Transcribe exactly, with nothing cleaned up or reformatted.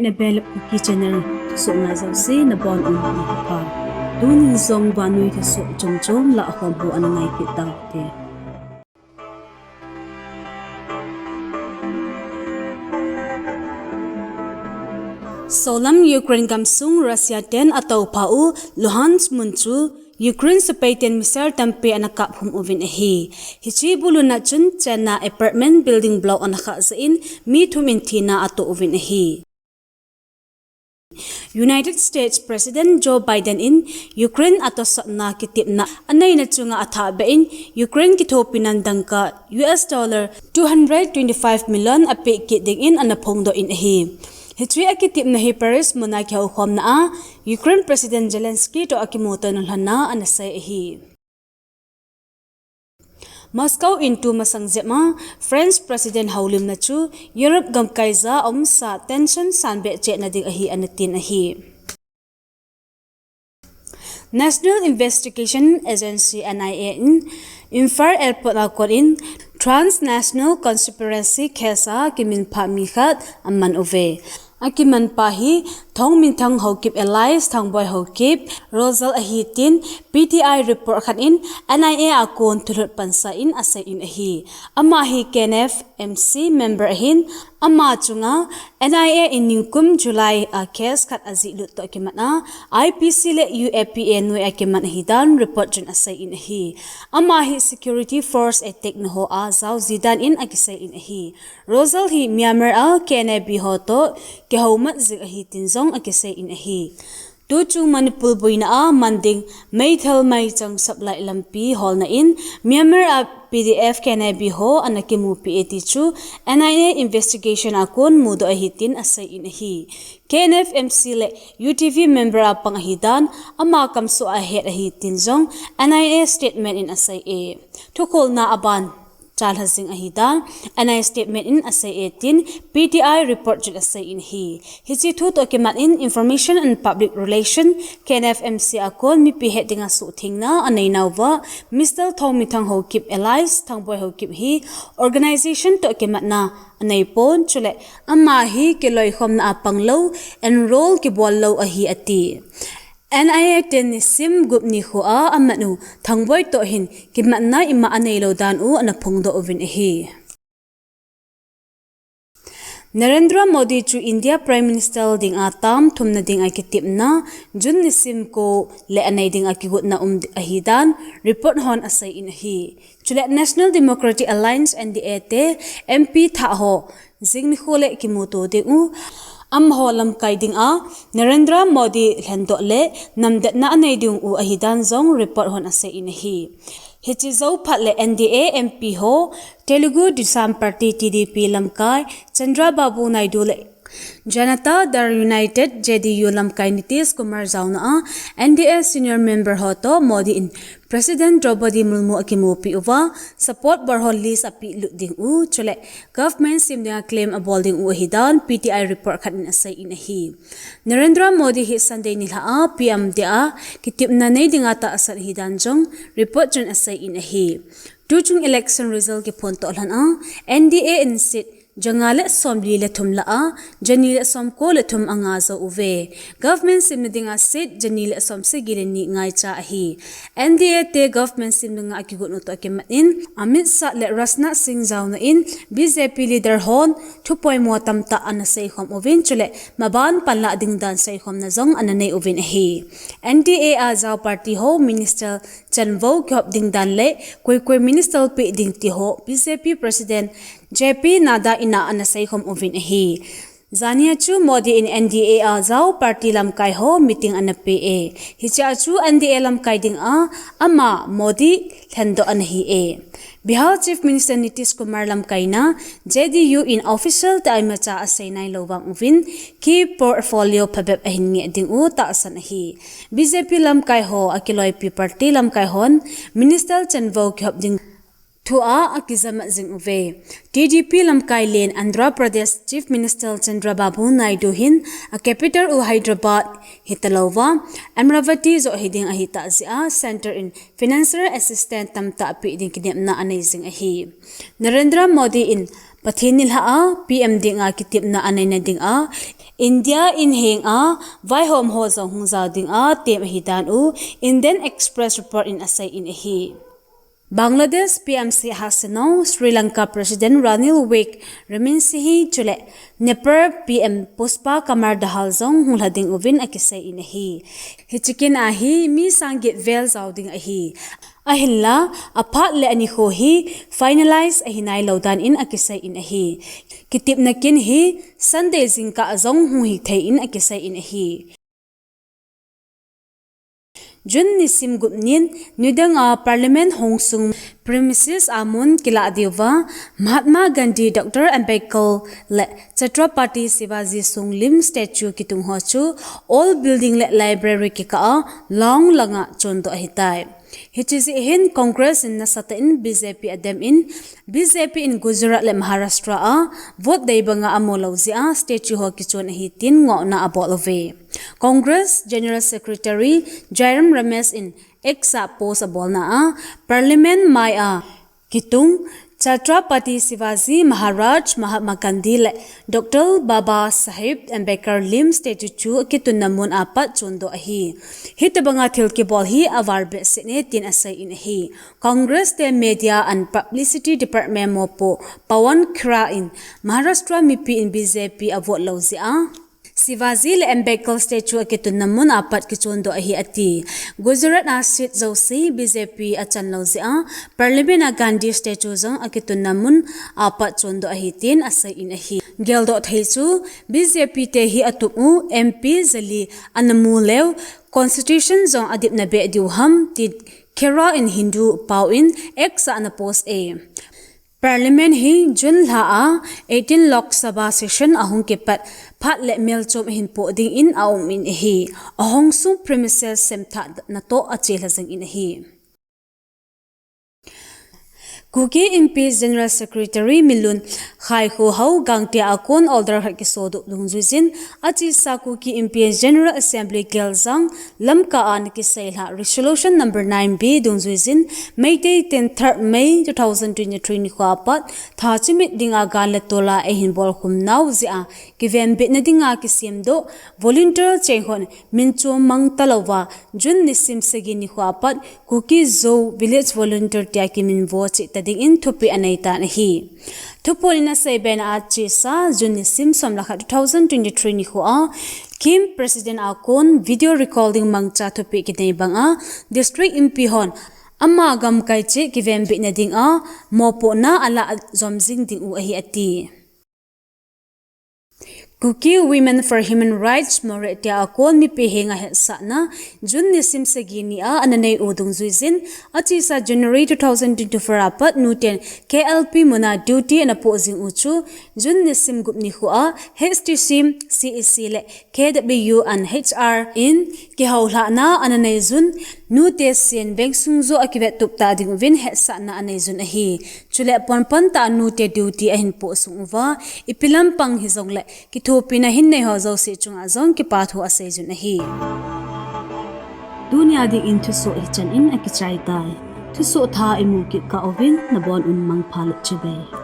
Nebel Kuki Channel thusoh ngai jouse nabonun nikho pha. Tunin jong vannoi thusoh chomchom lah khom ho ana ngai kit tau hite. Solam Ukraine gamsung Russia ten atoupha u Luhansk mun chu Ukraine sepai ten missile tampi ana kap hum uvin ahi. Hiche buluna chun chenna apartment building block ana khah jeh in mi thum in thina atoh uvin ahi. United States President Joe Biden in Ukraine atosatna kitepna aneina chunga athah beh in Ukraine kithopi nan dangka U S dollar two hundred twenty-five million apeh kit dingin ana phongdoh in ahi. Hiche akitepna hi Paris muna kihoukhomna a Ukraine President Zelensky toh akimutona lhon a ana sei ahi. Moscow in tu masang jep a French President houlimna chu Europe gamkai ja a umsa tension sanbeh chehna ding ahi ana tin ahi. National Investigation Agency, N I A, in Imphal Airport a kon in transnational conspiracy case a kiminphah mi khat aman uve. Akimanpa hi Thongminthang Haokip alias Thangboi Haokip, Rosal ahi tin P T I report khat in N I A a kon thulhut pansa in asei in ahi. Ama hi K N F M C member ahin, ama chunga N I A in ningkum July a case khat ajihlut toh kimat a, I P C le U A P A noi a kiman ahidan report chun asei in ahi. Ama hi security force attack na ho a jao jidan in akisei in ahi. Rosal hi Myanmar a K N A B ho toh kihoumat jing ahi tin jong akisei in ahi. Tuchung Manipur boina a man ding meithal maichang supply lampi holna in Myanmar a P D F K N A B ho ana kimupi e ti chu N I A investigation a kon mudoh ahi tin asei in ahi. K N F M C le U T V member a pang ahidan ama kamsoh a het ahi tin jong N I A statement in asei e. Thukholna aban chalha jing ahidan N I A statement in asei e tin P T I report chun asei in ahi. Hiche thu toh kimat in Information and Public Relation, K N F M C a kon mipi het dinga suhthengna anei nauva Mister Thongminthang Haokip alias Thangboi Haokip hi organization toh kimatna anei pon, chule ama hi kiloikhomna a pang lou, enroll kibol lou ahi ati. N I A ten nisim gup nikho a aman u Thangboi toh hin kimatna ima anei lou dan u ana phongdoh uvin ahi. Narendra Modi chu India Prime Minister dinga term thumna dinga kitepna June nisim ko le anei dinga kigotna um ahidan report hon asei in ahi. Chule National Democratic Alliance, N D A te M P thah ho jing nikho le kimuto ding u, amaho lamkai dinga Narendra Modi lhendoh le namdetna anei ding u ahidan jong report hon asei in ahi. Hiche jou phat le N D A M P ho Telugu Desam Party, T D P lamkai Chandrababu Naidu le Janata Dal United, J D U lamkai Nitish Kumar jaona a N D A senior member ho toh Modi in President Draupadi Murmu akimupi uva support bol ho list apeh lut ding u, chule government sem dinga claim abol ding u ahidan P T I report khat in asei in ahi. Narendra Modi hi Sunday nilhah a P M dia kitepna nei dinga tahsan ahidan jong report chun asei in ahi. Tuchung election result kiphondoh lhon a N D A in seat janga le somli le thum lah a, jani le somko le thum anga jou uve. Government semna dinga seat jani le somsagi le ni ngaicha ahi. N D A te government sem dinga akigot u toh kimat in Amit Shah le Rajnath Singh jaona in B J P leader hon thupoimo tamtah ana seikhom uvin, chule maban panlah ding dan seikhomna jong ana nei uvin ahi. N D A a jao party ho minister chanvou kihop ding dan le koi koi minister peh ding ti ho B J P President J P Nadda in ana seikhom uvin ahi. Jania chu Modi in N D A a jao party lamkai ho meeting ana pe e. Hichea chu N D A lamkai dinga ama Modi lhendoh ana hi e. Bihar Chief Minister Nitish Kumar lamkaina J D U in official tah a imacha asei nailou vang uvin key portfolio phabep ahin ngeh ding u tahsan ahi. B J P lamkai ho akiloipi party lamkai hon minister chanvou kihop ding thua akijamat jing uve. T D P lamkai len Andhra Pradesh Chief Minister Chandrababu Naidu hin a capital u Hyderabad hitalouva Amaravati joh hiding ahitah jeh a centre in financial assistance tamtah peh ding kinepna anei jing ahi. Narendra Modi in Pathen nilhah a P M dinga kitepna aneina dinga India in henga vaihom ho jong hung jao dinga tem ahi dan u Indian Express report in asei in ahi. Bangladesh P M Sheikh Hasina, Sri Lanka President Ranil Wickremesinghe chule Nepal P M Pushpa Kumar Dahal jong hung lha ding uvin akisei in ahi. Hiche kin a hi mi sang get vel jao ding ahi. Ahinla, aphat le anikho hi finalize ahi nailou dan in akisei in ahi. Kitepna kin hi Sunday jingkah jong hung hithei in akisei in ahi. June nisim gup nin, nidanga Parliament hongsung premises a mun kilah diuva, Mahatma Gandhi, Doctor Ambedkar le Chhatrapati Shivaji sung lim statue kitung ho chu old building le library kikah a long langa chondoh ahitai. Hiche jeh hin Congress in nasatah in B J P adem in, B J P in Gujarat le Maharashtra a vote dei banga amu lou jeh a statue ho kichon ahi tin ngohna abol uve. Congress General Secretary Jairam Ramesh in X a post abolna a, Parliament mai a kitung Chhatrapati Shivaji Maharaj, Mahatma Gandhi le Doctor Baba Saheb Ambedkar lim statue chu kitunna mun apat chondoh ahi. Hitobanga thil kibol hi aval behseh e tin asei in ahi. Congress te Media and Publicity Department mopo Pawan Khera in Maharashtra mipi in B J P avote lou jeh a Shivaji le Ambedkar statue akitunna mun apat kichondoh ahi ati. Gujarat a seat jouse B J P achan lou jeh a Parliament a Gandhi statue jong akitunna mun apat chondoh ahi tin asei in ahi. Geldoh thei chu B J P te hi atup u M P jali ana mu leu Constitution jong adipna beh diu ham tin Khera in Hindu pao in X a ana post e. Parliament hi June lha a eighteen Lok Sabha session ahung kipat phat le melchom ahin poh ding in aum in ahi. Ahongsung premises semthah natoh achelha jeng in ahi. Kuki Inpi General Secretary Milun Khaikhohao Gangte a kon order khat kisodoh dungjuijin, achesa Kuki Inpi General Assembly Geljang Lamka a ana kiseilha Resolution number nine B dungjuijin, Meitei ten third May two thousand twenty-three nikho apat, tha chimit dinga gan le tol a eihin bolkhum nau jeh a, kivenbitna dinga kisemdoh, volunteer cheng hon minchom mang talouva, June nisim sagi nikho apat, Kuki Zo Village Volunteer tia kiminvo cheh ta dingin thupeh aneitan ahi. Thuphon in asei bena achesa, June nisim som le khat two thousand twenty-three nikho a, KIM President a kon video recording mangcha thupeh kinei banga, District Inpi hon ama gamkai cheh kivenbitna dinga, mopohna alah jom jing ding u ahi ati. Kuki Women for Human Rights, Moreh tia a kon mipi henga hetsahna, June nisim sagi nia ana nei u dungjuijin, achesa January two thousand twenty-four apat nuten K L P muna duty ana poh jing u chu, June nisim gup nikho a, H T C, C E C le K W and H R in kihoulhahna ana neijun, nute sen vengsung joh a kivettup ta ding uvin hetsahna aneijun ahi. Chule ponpan tah a nute duty ahin poh sung uva, ipi lampang hijongle, kithopina hin neiho jouse chunga jong kipathu aseijun ahi. Tunia dingin thusoh hichan in akichai tai. Thusoh thah imu kit kah uvin nabon un mangpha le chibai.